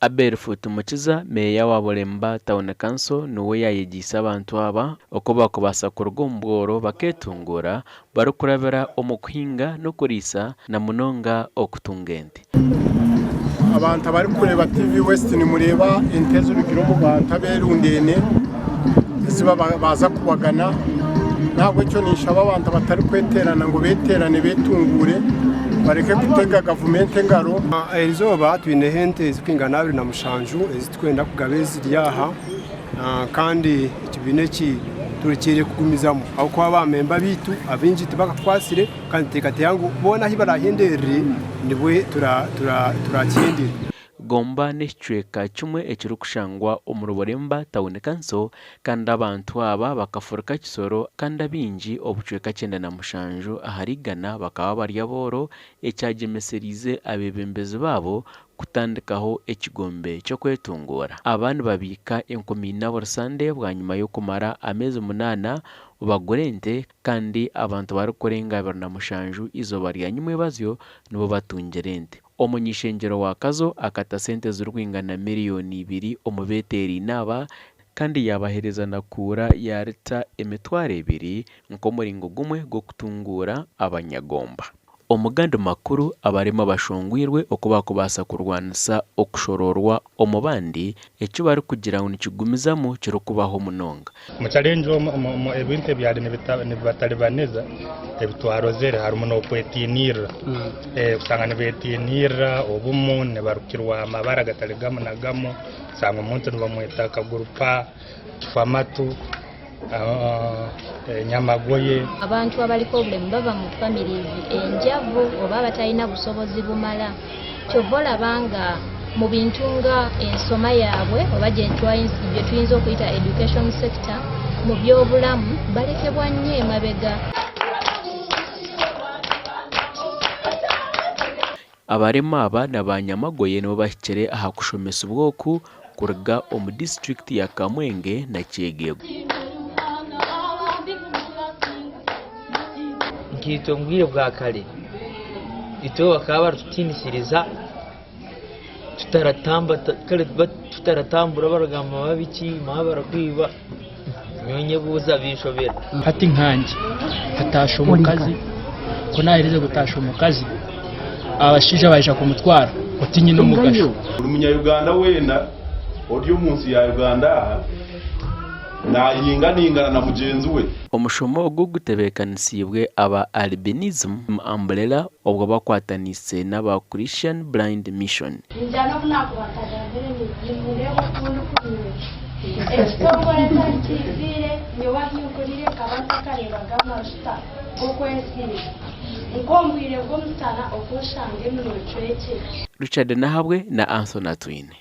Abel Futumukiza, Meeya wa Bulemba Town Council niwe yaayegyeise abantu aba oku baakubaasa kuruga omu bworo bakeetunguura barikurabira omu kuhinga n'okuriisa na munonga okutunga ente. Abantu abarikureeba TV West nimureeba ente ezirugire omu bantu aberundaine ezi baaza kubagana nahabwekyo ninshaba abantu abatarikweterana ngu beterane betunguure bareke kutega gavumenti engaro. Erizooba twineho ente ezirikwingana 27 eziturikwenda kugaba eziri aha kandi ekibiina eki turekyeire kugumizamu ahabw'okuba baamemba baitu abaingi tibakakwatsire kandi nituteekateeka ngu boona ahu baraahenderere nibwo turaakihendere. Gomba n'ekicweka kimwe ekirikushangwa omuri Bulemba Town Council kandi abantu aba bakafuruka Kisoro kandi abaingi obucweka 97 ahari igana bakaba bari abooro ekyagyemesereize abeebembezi baabo kutandikaho ekigombe ky'okwetunguura. Aba nibabiika 4,000 buri Sande bwanyima y'okumara ameezi munaana bagura ente kandi abantu barikurenga 27 eizooba rya nyimwebazyo nibo batungire ente. Omuny'ishengyero wa Kazo akata sente zirikwingana miriyoni ibiri omu beeteeraine aba kandi yaabaheereza na kuura ya rita 2000 nk'omuringo gumwe gw'okutunguura abanyagomba. Omu gandi makuru, abarema bashongwirwe oku baakubaasa kurwanisa okushoroorwa omu bandi, eki barikugira ngu nikigumizamu kirikubaho munonga. Omu challenge omu ebintu ebyari nibibataribaniza ebitwarozere harimu n'okwetinirira osanga nibetinirira obumu nibarukirwa amabara gatari gamwe na gamwe osanga omuntu nibamweta kagurupa, kifamatu. Nyamagoye. Abantu abaliko obulemu bava mu families enjavu oba abatalina busobozi bumala kyova olaba nga mu bintu nga ensoma yaabwe oba gyetuyinza okuyita education sector mu byobulamu balekebwa nnyo emabega. Abarema aba na ba Nyamagoye nibo bahikire aha kushomesibwa oku kuruga omu disiturikiti ya Kamwenge na Kyegegwa. Nkaitwe omu bwire bwa kare, itwe bakaba baritutiinisiriza tutaratambura baragamba biki, manya barakwiba, nyowe nyebuuza binshobera. Hati nkangye nkatasha omukazi, ku naaherize kutaasha omukazi, abashaija baija kumutwara oti nyine omugasho. Buri munya-Uganda weena ori omu nsi ya Uganda aha nayinganingana na mugyenzi we. Omushomo ogu gutebeekanisiibwe aba Albinism Umbrella obwo bakwataniise n'aba Christian Blind Mission. Ningira n'obu naakuba ntagambire nimundeeba oku ndikunywa. Ekitongore tari kiiziire, nyowe ahi nkuriire nkaba ntakareebaga amajuta g'okwesiiga. Nk'omu bwire bw'omushana oku oshanga eminwa ecwekire. Richard Nahabwe na Anthony Atwine.